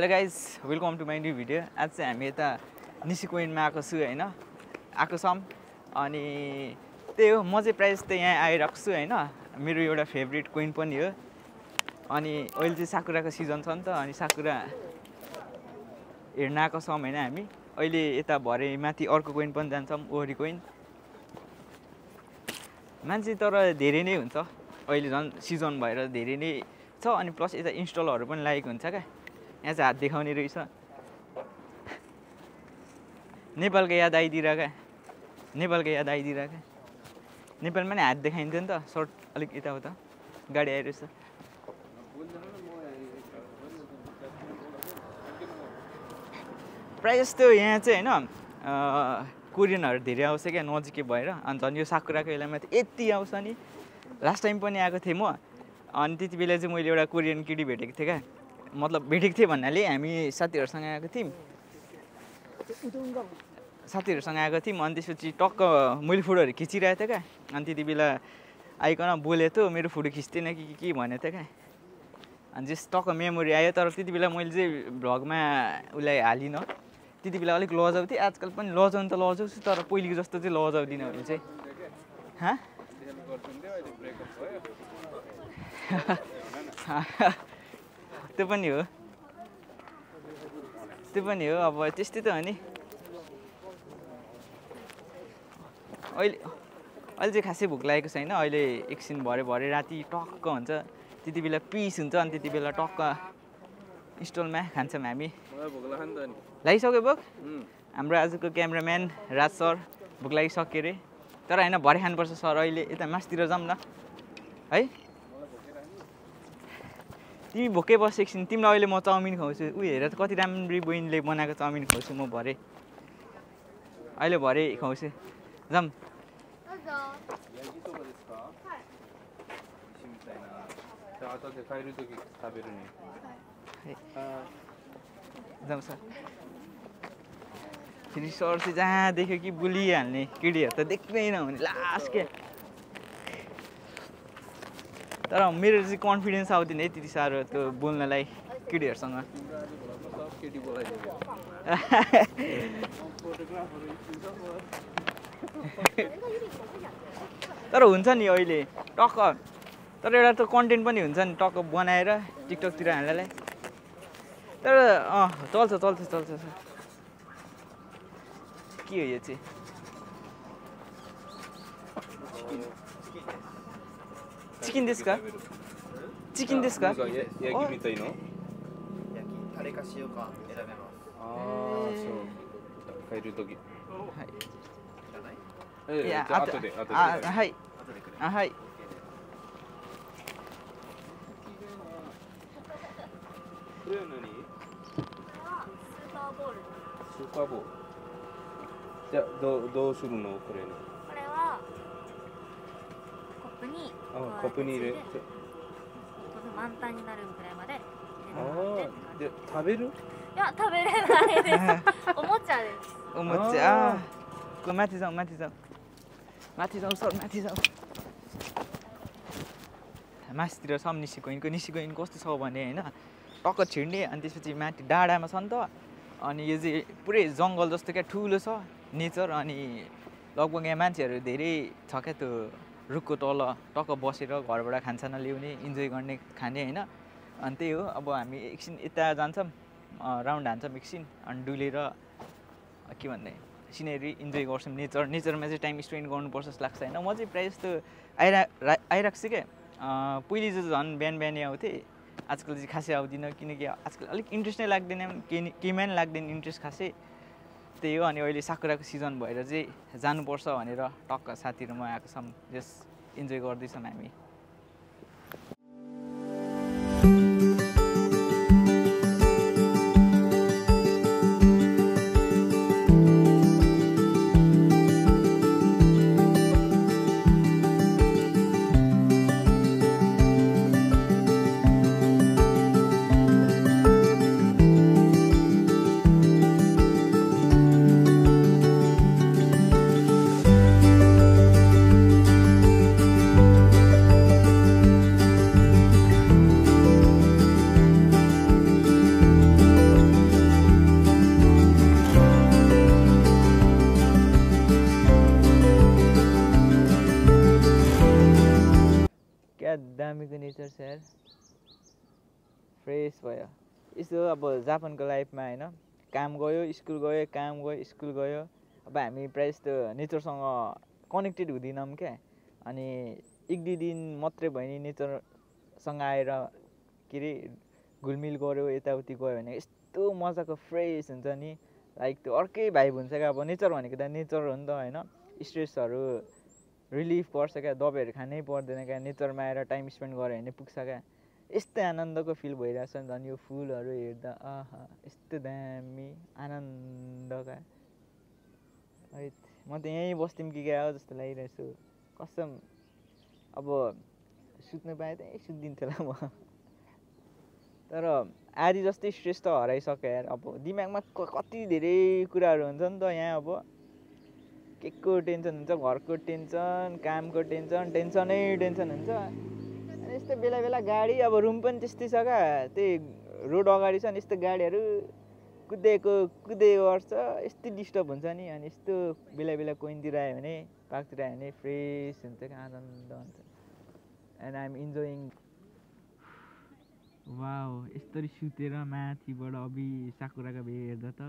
Hello guys welcome to my new video. आज चाहिँ हामी यता निसिकोइनमा आएको छु होइन, आएको छौँ। अनि त्यही हो, म चाहिँ प्रायः जस्तो यहाँ आइरहेको छु होइन। मेरो एउटा फेभरेट कोइन पनि हो। अनि अहिले चाहिँ साकुराको सिजन छ नि त, अनि साकुरा हेर्न आएको छौँ होइन हामी। अहिले यता भरे माथि अर्को कोइन पनि जान्छौँ, ओरी कोइन। मान्छे तर धेरै नै हुन्छ, अहिले झन् सिजन भएर धेरै नै छ। अनि प्लस यता इन्स्टलहरू पनि लागेको हुन्छ क्या। यहाँ चाहिँ हात देखाउने रहेछ, नेपालको याद आइदिरहेका, नेपालको याद आइदिरहेका। नेपालमा नि हात देखाइन्थ्यो नि त, सर्ट अलिक यताउता गाडी आइरहेछ। प्रायः जस्तो यहाँ चाहिँ होइन कोरियनहरू धेरै आउँछ क्या, नजिकै भएर। अनि झन् यो साकुराको बेलामा त यति आउँछ नि। लास्ट टाइम पनि आएको थिएँ म, अनि त्यति बेला चाहिँ मैले एउटा कोरियन केटी भेटेको थिएँ क्या। मतलब भेटेको थिएँ भन्नाले हामी साथीहरूसँग आएको थियौँ, अनि त्यसपछि टक्क मैले फोटोहरू खिचिरहेको थिएँ क्या। अनि त्यति बेला आइकन बोलेको थियो, मेरो फोटो खिच्दैन कि भनेको थियो क्या। अनि जस टक्क मेमोरी आयो। तर त्यति बेला मैले चाहिँ भ्लगमा उसलाई हालिनँ। त्यति बेला अलिक लजाउँथेँ, आजकल पनि लजाउनु त लजाउँछु, तर पहिलेको जस्तो चाहिँ लजाउँदिनँ मैले चाहिँ। त्यो पनि हो, अब त्यस्तै त हो नि। अहिले चाहिँ खासै भोक लागेको छैन। अहिले एकछिन भरे राति टक्क हुन्छ, त्यति बेला पिस हुन्छ। अनि त्यति बेला टक्क स्टलमा खान्छौँ हामी। लागिसक्यो भोक? हाम्रो आजको क्यामराम्यान राज सर भोक लागिसक्यो अरे। तर होइन, भरे खानुपर्छ सर। अहिले यता मासतिर जाऊँ न है। तिमी भोकै बस एकछिन, तिमीलाई अहिले म चाउमिन खुवाउँछु। उयो हेर त कति राम्ररी बहिनीले बनाएको चाउमिन खुवाउँछु म भरे, अहिले भरे खुवाउँछु। जाऊँ। जाउँ सर। फेरि सर चाहिँ जहाँ देख्यो कि बोलिहाल्ने, केटीहरू त देख्नै नहुने लास्ट क्या। तर मेरो चाहिँ कन्फिडेन्स आउँदैन है त्यति साह्रो त्यो बोल्नलाई केटीहरूसँग। तर हुन्छ नि अहिले टक्क, तर एउटा त कन्टेन्ट पनि हुन्छ नि टक्क बनाएर टिकटकतिर हाल्नलाई। तर चल्छ। के हो यो चाहिँ? चिकनですか? チキンですか? 焼きみたいの？焼きタレか塩か選べます。ああ、そう。帰るとき。はい。いや、後で。あ、はい。あ、はい。これは何？スーパーボール。スーパーボール。じゃあどうするのこれ？これはコップに。コップに入れて。満タンになるぐらいまで。で食べる？いや食べれないです。おもちゃです。おもちゃ。これमाथि जाऊ सर, माथि जाऊ। मासतिर छ निसिकोइनको कस्तो छ भने होइन, टक्क छिर्ने। अनि त्यसपछि माथि डाँडामा छ नि त। अनि यो चाहिँ पुरै जङ्गल जस्तो क्या, ठुलो छ नेचर। अनि लगभग यहाँ मान्छेहरू धेरै छ क्या, त्यो रुखको तल टक्क बसेर घरबाट खानसाना ल्याउने, इन्जोय गर्ने, खाने होइन। अनि त्यही हो, अब हामी एकछिन यता जान्छौँ, राउन्ड हान्छौँ एकछिन। अनि डुलेर के भन्ने सिनेरी इन्जोय गर्छौँ, नेचरमा चाहिँ टाइम स्पेन्ड गर्नुपर्छ जस्तो लाग्छ होइन। म चाहिँ प्रायः जस्तो आइरहेको छु क्या। पहिले चाहिँ झन् बिहानै आउँथेँ, आजकल चाहिँ खासै आउँदिनँ। किनकि आजकल अलिक इन्ट्रेस्ट नै लाग्दैन, केहीमा नि लाग्दैन इन्ट्रेस्ट खासै। त्यही हो। अनि अहिले साकुराको सिजन भएर चाहिँ जानुपर्छ भनेर टक्क साथीहरूमा आएको छौँ, जस इन्जोय गर्दैछौँ हामी। क्या दामीको नेचर छ यार फ्रेस भयो यसो अब जापानको लाइफमा होइन काम गयो स्कुल गयो काम गयो स्कुल गयो अब हामी प्रायः जस्तो नेचरसँग कनेक्टेड हुँदैनौँ क्या अनि 1-2 दिन मात्रै भयो नि नेचरसँग आएर के अरे घुलमिल गऱ्यो यताउति गयो भने यस्तो मजाको फ्रेस हुन्छ नि लाइक त्यो अर्कै भाइब हुन्छ क्या अब नेचर भनेको त नेचर हो नि त होइन स्ट्रेसहरू रिलिफ पर्छ क्या दबाईहरू खानै पर्दैन क्या नेचरमा आएर टाइम स्पेन्ड गऱ्यो भने पुग्छ क्या यस्तै आनन्दको फिल भइरहेछ नि झन् यो फुलहरू हेर्दा आहा यस्तो दामी आनन्दका है म त यहीँ बस्थ्यौँ कि क्या हो जस्तो लागिरहेछ कसम अब सुत्नु पाएँ त यहीँ सुत्दिन्थेँ होला म तर आधी जस्तै स्ट्रेस त हराइसक्यो यार अब दिमागमा कति धेरै कुराहरू हुन्छ नि त यहाँ अब के को टेन्सन हुन्छ घरको टेन्सन कामको टेन्सन टेन्सनै टेन्सन हुन्छ अनि यस्तो बेला बेला गाडी अब रुम पनि त्यस्तै छ क्या त्यही रोड अगाडि छ नि यस्तो गाडीहरू कुदेको गर्छ यस्तो डिस्टर्ब हुन्छ नि अनि यस्तो बेला बेला कोइनतिर आयो भने पार्कतिर आयो भने फ्रेस हुन्छ क्या आनन्द हुन्छ and I am enjoying wow यस्तरी सुतेर माथिबाट अबि साकुराको भ्यू हेर्दा त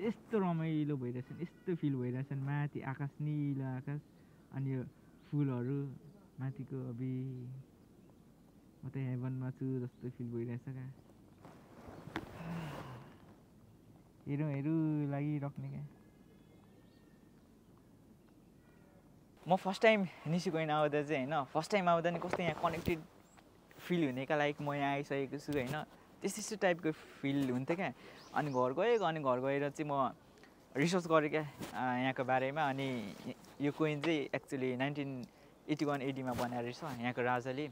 यस्तो रमाइलो भइरहेछ यस्तो फिल भइरहेछ माथि आकाश निलो आकाश अनि यो फुलहरू माथिको अबि म त हेभनमा छु जस्तो फिल भइरहेछ क्या हेरौँ लागिराख्ने क्या म फर्स्ट टाइम निसिकोइन आउँदा चाहिँ होइन फर्स्ट टाइम आउँदा नि कस्तो यहाँ कनेक्टेड फिल हुनेका लाइक म यहाँ आइसकेको छु होइन त्यस्तो टाइपको फिल हुन्थ्यो क्या अनि घर गएर चाहिँ म रिसर्च गरेँ क्या यहाँको बारेमा अनि यो कोइन चाहिँ एक्चुली 1981-80मा बनाएर रहेछ यहाँको राजाले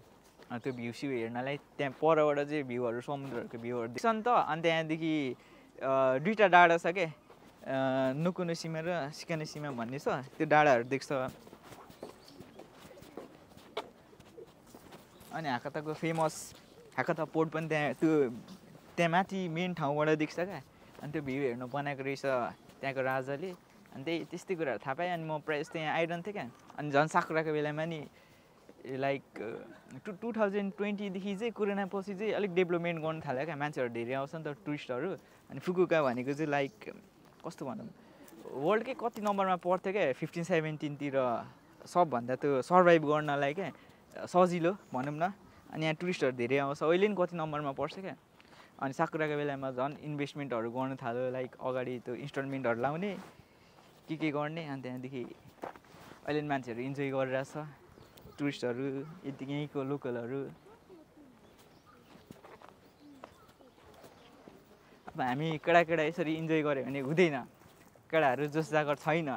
त्यो भ्यू स्यू हेर्नलाई त्यहाँ परबाट चाहिँ भ्यूहरू समुद्रहरूको भ्यूहरू देख्छ नि त अनि त्यहाँदेखि 2टा डाँडा छ क्या नुकुनुसीमा र सिकानेसीमा भन्ने छ त्यो डाँडाहरू देख्छ अनि हाकाताको फेमस हाकाता पोर्ट पनि त्यहाँ माथि मेन ठाउँबाट देख्छ क्या अनि त्यो भ्यू हेर्नु बनाएको रहेछ त्यहाँको राजाले अनि त्यस्तै कुराहरू थाहा पाएँ अनि म प्रायः जस्तो यहाँ आइरहन्थेँ क्या अनि झन् साकुराको बेलामा नि लाइक 2020देखि चाहिँ कोरोना पछि चाहिँ अलिक डेभलपमेन्ट गर्नु थाल्यो क्या मान्छेहरू धेरै आउँछ नि त टुरिस्टहरू अनि फुकुका भनेको चाहिँ लाइक कस्तो भनौँ वर्ल्डकै कति नम्बरमा पर्थ्यो क्या 15-17तिर सबभन्दा त्यो सर्भाइभ गर्नलाई क्या सजिलो भनौँ न अनि यहाँ टुरिस्टहरू धेरै आउँछ अहिले नि कति नम्बरमा पर्छ क्या अनि साकुराको बेलामा झन् इन्भेस्टमेन्टहरू गर्नु थाल्यो लाइक अगाडि त्यो इन्स्टलमेन्टहरू लाउने के गर्ने अनि त्यहाँदेखि अहिले मान्छेहरू इन्जोय गरिरहेछ टुरिस्टहरू यहीँको लोकलहरू अब हामी केटा यसरी इन्जोय गऱ्यो भने हुँदैन केटाहरू जोस जागर छैन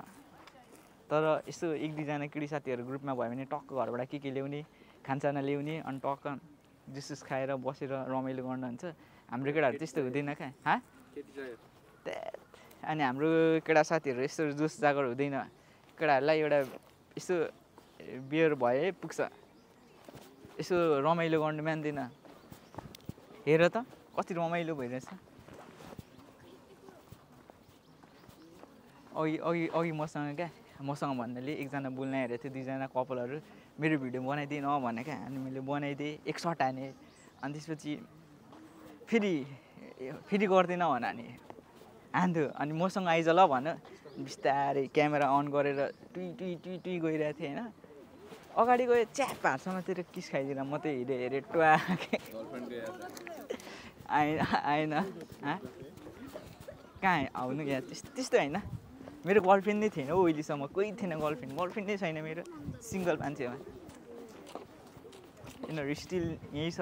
तर यसो 1-2जना केटी साथीहरू ग्रुपमा भयो भने टक्क घरबाट के ल्याउने खानसाना ल्याउने अनि टक्क जुस खाएर बसेर रमाइलो गर्नुहुन्छ हाम्रो केटाहरू त्यस्तो हुँदैन क्या अनि हाम्रो केटा साथीहरू यस्तो जोस जागर हुँदैन केटाहरूलाई एउटा यसो बियर भए पुग्छ यसो रमाइलो गर्नु मान्दैन हेर त कति रमाइलो भइरहेछ अघि मसँग भन्नाले एकजना बोल्न आइरहेको थियो 2जना कपालहरू मेरो भिडियो बनाइदिए न भने क्या अनि मैले बनाइदिएँ एक सर्ट हाने अनि त्यसपछि फेरि गर्दैन भन नि हान्थ्यो अनि मसँग आइज ल भन बिस्तारै क्यामेरा अन गरेर टुई गइरहेको थिएँ होइन अगाडि गयो च्याप हातसँगतिर किस खाइदिएर म त हेरेँ टुवा आएन कहाँ आउनु क्या त्यस्तो होइन मेरो गर्लफ्रेन्ड नै थिएन हौ अहिलेसम्म कोही थिएन गर्लफ्रेन्ड नै छैन मेरो सिङ्गल मान्छे हो यिनीहरू स्टिल यहीँ छ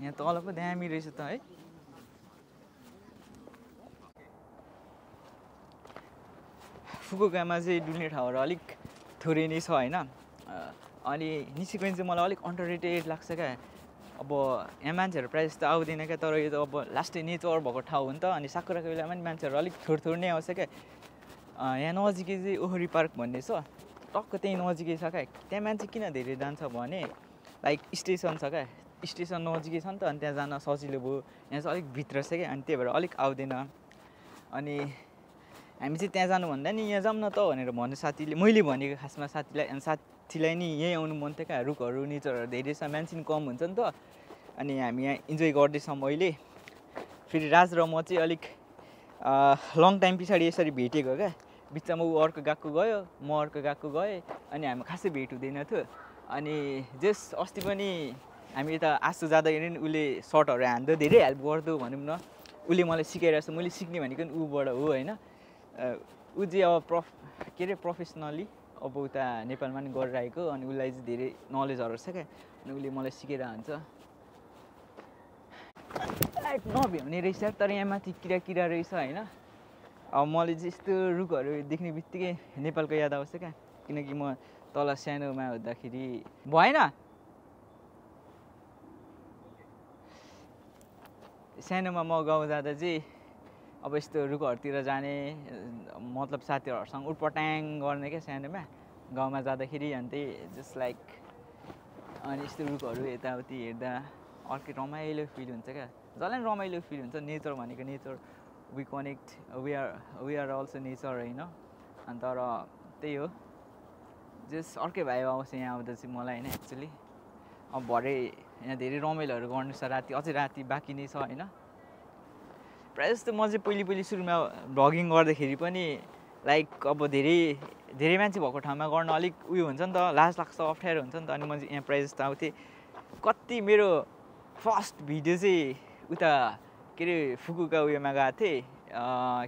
यहाँ तल पो दामी रहेछ त है फुकुकामा चाहिँ डुल्ने ठाउँहरू अलिक थोरै नै छ होइन अनि निसिकोइन चाहिँ मलाई अलिक अन्डररेटेड लाग्छ क्या अब यहाँ मान्छेहरू प्रायः जस्तो आउँदैन क्या तर यो त अब लास्टै नेचर भएको ठाउँ हो नि त अनि साकुराको बेलामा नि मान्छेहरू अलिक थोर नै आउँछ क्या यहाँ नजिकै चाहिँ ओहरी पार्क भन्ने छ टक्क त्यहीँ नजिकै छ क्या त्यहाँ मान्छे किन धेरै जान्छ भने लाइक स्टेसन छ क्या स्टेसन नजिकै छ नि त अनि त्यहाँ जान सजिलो भयो यहाँ चाहिँ अलिक भित्र छ क्या अनि त्यही भएर अलिक आउँदैन अनि हामी चाहिँ त्यहाँ जानुभन्दा नि यहाँ जाऊँ न त भनेर भन्यो साथीले। मैले भनेको खासमा साथीलाई नि यहीँ आउनु मन थियो क्या, रुखहरू नेचरहरू धेरै छ, मान्छे नि कम हुन्छ नि त। अनि हामी यहाँ इन्जोय गर्दैछौँ अहिले। फेरि राज र म चाहिँ अलिक लङ टाइम पछाडि यसरी भेटेको क्या। बिचमा ऊ अर्को गएको गयो, म अर्को गएको गएँ, अनि हामी खासै भेट हुँदैन थियो। अनि जस अस्ति पनि हामी यता आसु जाँदाखेरि नि उसले सर्टहरू हान्थ्यो, धेरै हेल्प गर्दो भनौँ न। उसले मलाई सिकाइरहेको छ, मैले सिक्ने भनेको नि ऊबाट हो होइन। ऊ चाहिँ अब के अरे प्रोफेसनली अब उता नेपालमा नि गरिरहेको, अनि उसलाई चाहिँ धेरै नलेजहरू छ क्या, अनि उसले मलाई सिकाइरहेको हुन्छ। लाइट नभ्याउने रहेछ तर यहाँ माथि किरा रहेछ होइन। अब मैले चाहिँ यस्तो रुखहरू देख्ने बित्तिकै नेपालको याद आउँछ क्या, किनकि म तल सानोमा हुँदाखेरि भएन। सानोमा म गाउँ जाँदा चाहिँ अब यस्तो रुखहरूतिर जाने, मतलब साथीहरूसँग उटपटाङ गर्ने क्या सानोमा गाउँमा जाँदाखेरि। अनि त्यही जस्ट लाइक अनि यस्तो रुखहरू यताउति हेर्दा अर्कै रमाइलो फिल हुन्छ क्या, जसलाई रमाइलो फिल हुन्छ। नेचर भनेको nature, we connect, we are also nature होइन। अनि तर त्यही हो, जस अर्कै भाइ आउँछ यहाँ आउँदा चाहिँ मलाई होइन एक्चुली। अब भरे यहाँ धेरै रमाइलोहरू गर्नु छ, राति अझै राति बाँकी नै छ होइन। प्रायः जस्तो म चाहिँ पहिले सुरुमा भ्लगिङ गर्दाखेरि पनि लाइक अब धेरै मान्छे भएको ठाउँमा गर्न अलिक उयो हुन्छ नि त, लाज लाग्छ, अप्ठ्यारो हुन्छ नि त। अनि म चाहिँ यहाँ प्रायः जस्तो आउँथेँ। कति मेरो फर्स्ट भिडियो चाहिँ उता के अरे फुकुका उयोमा गएको थिएँ,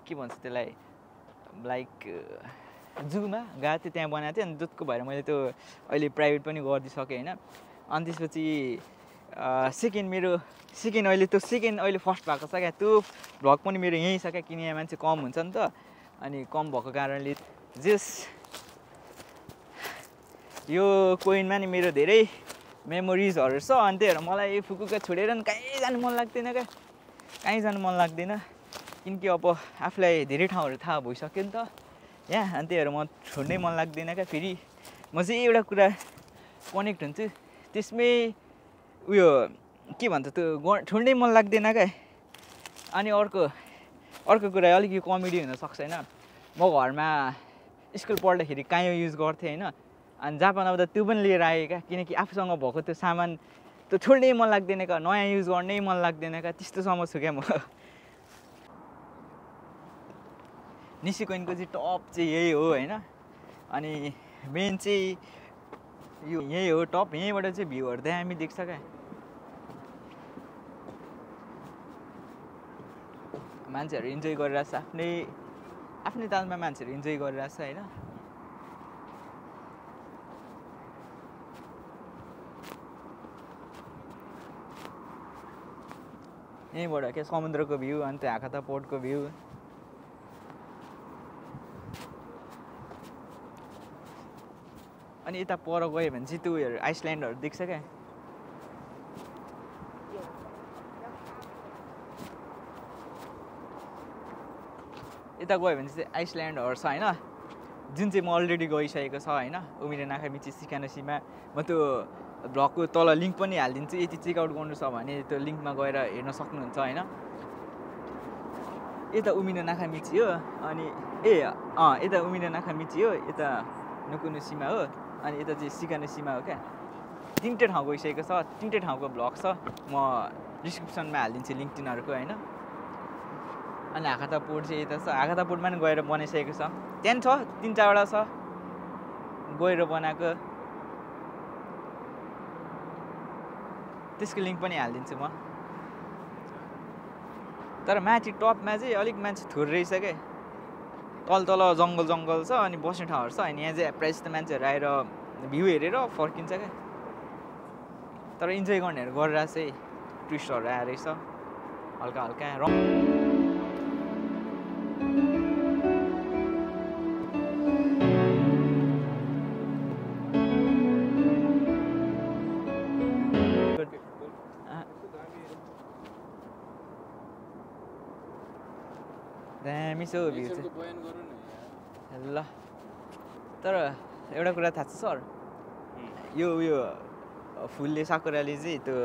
के भन्छ त्यसलाई, लाइक जूमा गएको थिएँ, त्यहाँ बनाएको थिएँ। अनि दुधको भएर मैले त्यो अहिले प्राइभेट पनि गरिदिइसकेँ होइन। अनि त्यसपछि सेकेन्ड अहिले फर्स्ट भएको छ क्या। त्यो भ्लग पनि मेरो यहीँ छ क्या, किन यहाँ मान्छे कम हुन्छ नि त। अनि कम भएको कारणले जस यो कोइनमा नि मेरो धेरै मेमोरिजहरू छ। अनि त्यही भएर मलाई फुकुका छोडेर नि कहीँ जानु मन लाग्दैन क्या, कहीँ जानु मन लाग्दैन, किनकि अब आफूलाई धेरै ठाउँहरू थाहा भइसक्यो नि त यहाँ। अनि त्यही भएर म छोड्नै मन लाग्दैन क्या। फेरि म चाहिँ एउटा कुरा कनेक्ट हुन्छु त्यसमै, उयो के भन्छ त्यो छोड्नै मन लाग्दैन क्या। अनि अर्को कुरा अलिक यो कमेडी हुनसक्छ होइन। म घरमा स्कुल पढ्दाखेरि काइयो युज गर्थेँ होइन, अनि जापान आउँदा त्यो पनि लिएर आएँ क्या, किनकि आफूसँग भएको त्यो सामान त्यो छोड्नै मन लाग्दैन क्या, नयाँ युज गर्नै मन लाग्दैन क्या, त्यस्तोसम्म छु क्या म। निसिकोइनको चाहिँ टप चाहिँ यही हो होइन। अनि मेन चाहिँ यो यही हो टप, यहीँबाट चाहिँ भ्यूहरू दामी देख्छ क्या। मान्छेहरू इन्जोय गरिरहेछ, आफ्नै तालमा मान्छेहरू इन्जोय गरिरहेछ होइन। यहीँबाट क्या समुद्रको भ्यू, अनि त्यो हाकाता पोर्टको भ्यू। अनि यता पर गयो भने चाहिँ त्यो उयोहरू आइसल्यान्डहरू देख्छ क्या। यता गयो भने चाहिँ आइसल्यान्डहरू छ होइन, जुन चाहिँ म अलरेडी गइसकेको छ होइन। उमिरे नाकामिची सिकानोसीमा म त्यो भ्लगको तल लिङ्क पनि हालिदिन्छु, यति चेकआउट गर्नु छ भने त्यो लिङ्कमा गएर हेर्न सक्नुहुन्छ होइन। यता उमिरे नाकामिची हो, अनि यता उमिरे नाकामिची हो, यता नुकुनुसीमा हो, अनि यता चाहिँ सिकानोसीमा हो क्या। तिनवटै ठाउँ गइसकेको छ, तिनवटै ठाउँको भ्लग छ, म डिस्क्रिप्सनमा हालिदिन्छु लिङ्क तिनीहरूको होइन। अनि हाकाता पोर्ट चाहिँ यता छ, हाकाता पोर्टमा पनि गएर बनाइसकेको छ, त्यहाँ छ 3-4वटा छ गएर बनाएको, त्यसको लिङ्क पनि हालिदिन्छु म। तर माथि टपमा चाहिँ अलिक मान्छे थोर रहेछ क्या, तल जङ्गल छ, अनि बस्ने ठाउँहरू छ। अनि यहाँ चाहिँ प्रायः जस्तो मान्छेहरू आएर भ्यू हेरेर फर्किन्छ क्या। तर इन्जोय गर्नेहरू गरेर चाहिँ टुरिस्टहरू आएर रहेछ हल्का दामी छ भ्यू चाहिँ ल। तर एउटा कुरा थाहा छ सर, यो फुलले साकुराले चाहिँ त्यो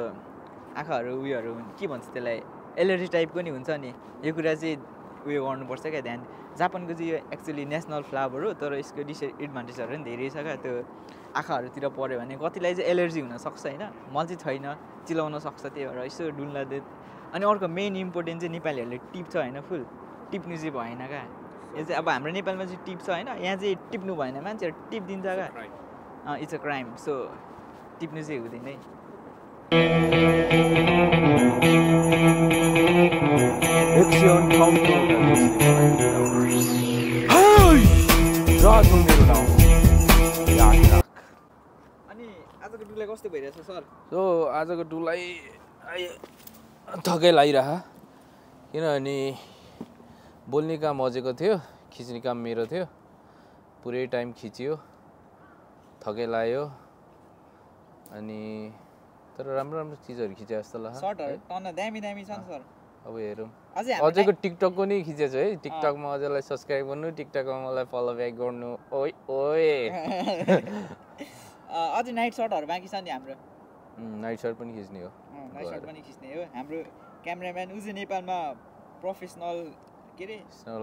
आँखाहरू उयोहरू के भन्छ त्यसलाई, एलर्जी टाइपको नि हुन्छ नि। यो कुरा चाहिँ उयो गर्नुपर्छ क्या ध्यान जापानको चाहिँ यो एक्चुअली नेसनल फ्लावर हो तर यसको डिसएडभान्टेजहरू पनि धेरै छ क्या त्यो आँखाहरूतिर पऱ्यो भने कतिलाई चाहिँ एलर्जी हुनसक्छ होइन मलाई चाहिँ छैन चिलाउन सक्छ त्यही भएर यसो डुल्ला दे अनि अर्को मेन इम्पोर्टेन्ट चाहिँ नेपालीहरूले टिप्छ होइन फुल टिप्नु चाहिँ भएन क्या यो चाहिँ अब हाम्रो नेपालमा चाहिँ टिप्छ होइन यहाँ चाहिँ टिप्नु भएन मान्छेहरू टिपिदिन्छ क्या इट्स अ क्राइम सो टिप्नु चाहिँ हुँदैन है अनि आजको डुलाइ कस्तो भइरहेछ सर सो आजको डुलाइ थकै लागिरह किनभने बोल्ने काम अझैको थियो खिच्ने काम मेरो थियो पुरै टाइम खिच्यो थकै लाग्यो अनि तर राम्रो राम्रो चिजहरू खिचे जस्तो लाग्छ सर्टहरु टन्न दामी दामी छन् सर अब हेरौँ अझैको टिकटकको नि खिचेको छु है टिकटकमा अझैलाई सब्सक्राइब गर्नु टिकटकमा मलाई फलो ब्याक गर्नु ओइ ओए अझै नाइट सर्टहरु बाँकी छ नि हाम्रो नाइट सर्ट पनि खिच्ने हो नाइट सर्ट पनि खिच्ने हो हाम्रो क्यामेराम्यान उजै नेपालमा प्रोफेसनल के रे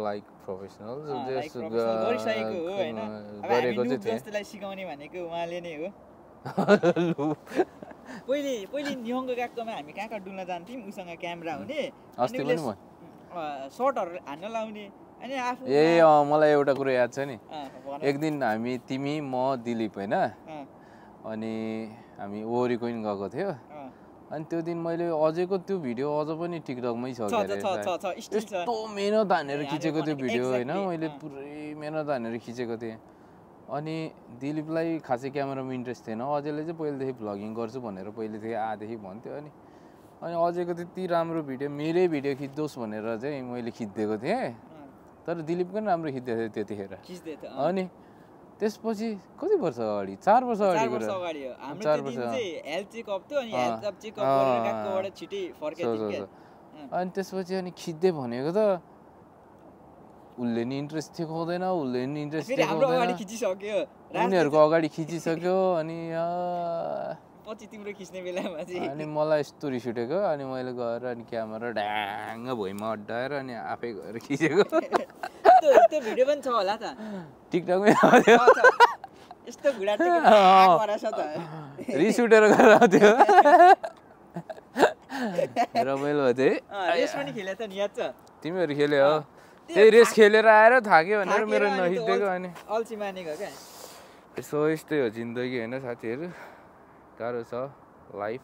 लाइक प्रोफेसनल गरिसकेको हो हैन अब हामी जस्तैलाई सिकाउने भनेको उहाँले नै हो पहिले निहङ्गो गएकोमा हामी कहाँ डुल्न जान्थ्यौँ उसँग क्यामेरा हुने अस्ति पनि म सर्टहरु हान्न लाउने अनि आफू मलाई एउटा कुरा याद छ नि एक दिन हामी तिमी म दिलीप हैन अनि हामी ओरी कोइन गएको थियो अनि त्यो दिन मैले अझैको त्यो भिडियो अझ पनि टिकटकमै छ यस्तो मेहनत हानेर खिचेको त्यो भिडियो हैन मैले पुरै मेहनत हानेर खिचेको थिएँ अनि दिलीपलाई खासै क्यामेरामा इन्ट्रेस्ट थिएन अझैले चाहिँ पहिलेदेखि भ्लगिङ गर्छु भनेर पहिलेदेखि आदेखि भन्थ्यो अनि अझैको त्यति राम्रो भिडियो मेरै भिडियो खिच्दोस् भनेर चाहिँ मैले खिचिदिएको थिएँ तर दिलीपको पनि राम्रो खिच्दै थियो त्यतिखेर अनि त्यसपछि कति वर्ष अगाडि 4 वर्ष अगाडिको कुरा 4 वर्ष हेल्थ चेकअप थियो अनि हेल्थ चेकअप गरेर गएकोबाट छिटै फर्केथ्यो के अनि त्यसपछि अनि खिच्दै भनेको त उले नि इन्ट्रेस्ट देखाउँदैन उले नि इन्ट्रेस्ट देखाउँदैन अगाडि खिचिसक्यो उनीहरुको अगाडि खिचिसक्यो अनि पछि तिम्रो खिच्ने बेलामा चाहिँ अनि मलाई यस्तो रिस उठेको अनि मैले गएर अनि क्यामेरा ढ्याङ्ग भुइँमा अड्डाएर अनि आफै गएर खिचेको त्यो भिडियो पनि छ होला त टिकटकमै यस्तो घुडा टेकेर त रिस उठेर गएर थियो रमाइलो थियो रेस पनि खेले त नि याद छ तिमीहरु खेल्यो हो त्यही रेस खेलेर आएर थाक्यो भनेर मेरो नखिच्देको अनि अल्छी मानेको क्या यसो यस्तै हो जिन्दगी हैन साथीहरु गाह्रो छ लाइफ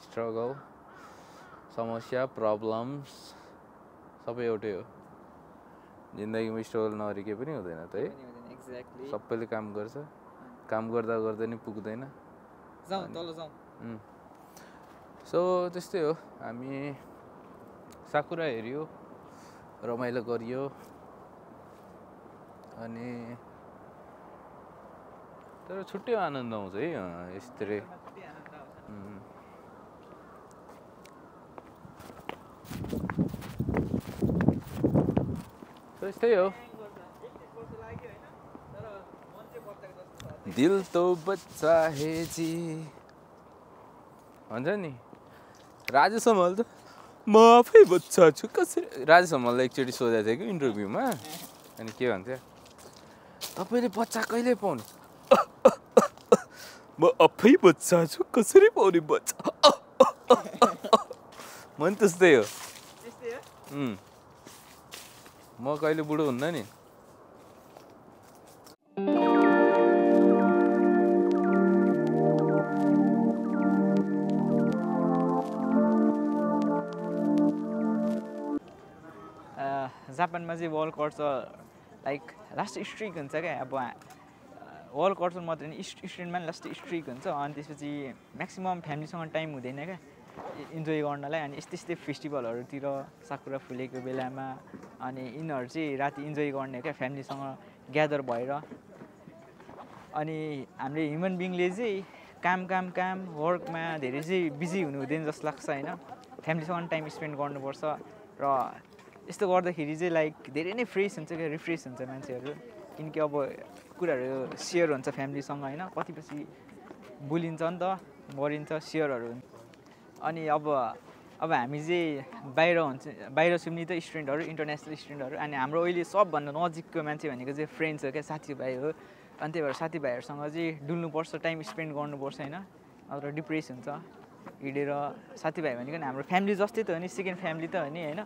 स्ट्रगल समस्या प्रब्लम्स सबै एउटै हो जिन्दगीमा स्ट्रगल नगरी केही पनि हुँदैन त है सबैले काम गर्छ काम गर्दा गर्दै नि पुग्दैन सो त्यस्तै हो हामी साकुरा हेर्यो रमाइलो गरियो अनि तर छुट्टै आनन्द आउँछ है यस्तै त्यस्तै हो दिल तो बच्चा है जी भन्छ नि राजेश हमाल त म आफै बच्चा छु कसरी राजेश हमाललाई एकचोटि सोधेको थियो कि इन्टरभ्यूमा अनि के भन्छ तपाईँले बच्चा कहिले पाउने म आफै बच्चा छु कसरी पाउने बच्चा म नि त्यस्तै हो म कहिले बुढो हुन्न नि जापानमा चाहिँ world culture like last streak हुन्छ क्या अब वर्ल्ड कल्चर मात्रै नि स्टुडेन्टमा पनि लास्ट स्ट्रिक हुन्छ अनि त्यसपछि म्याक्सिमम् फ्यामिलीसँग टाइम हुँदैन क्या इन्जोय गर्नलाई अनि यस्तै फेस्टिभलहरूतिर साकुरा फुलेको बेलामा अनि यिनीहरू चाहिँ राति इन्जोय गर्ने क्या फ्यामिलीसँग ग्यादर भएर अनि हामीले ह्युमन बिङले चाहिँ काम वर्कमा धेरै चाहिँ बिजी हुनु हुँदैन जस्तो लाग्छ होइन फ्यामिलीसँग टाइम स्पेन्ड गर्नुपर्छ र यस्तो गर्दाखेरि चाहिँ लाइक धेरै नै फ्रेस हुन्छ क्या रिफ्रेस हुन्छ मान्छेहरू किनकि अब कुराहरू सेयर हुन्छ फ्यामिलीसँग होइन कतिपछि बोलिन्छ नि त मरिन्छ सेयरहरू हुन्छ अनि अब अब हामी चाहिँ बाहिर सुन्ने त स्टुडेन्टहरू इन्टरनेसनल स्टुडेन्टहरू अनि हाम्रो अहिले सबभन्दा नजिकको मान्छे भनेको चाहिँ फ्रेन्ड्स हो क्या साथीभाइ हो अनि त्यही भएर साथीभाइहरूसँग चाहिँ डुल्नुपर्छ टाइम स्पेन्ड गर्नुपर्छ होइन नत्र डिप्रेस हुन्छ हिँडेर साथीभाइ भनेको नि हाम्रो फ्यामिली जस्तै त हो नि सेकेन्ड फ्यामिली त हो नि होइन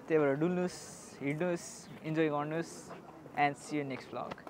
त्यही भएर डुल्नुहोस् हिँड्नुहोस् इन्जोय गर्नुहोस् and see you next vlog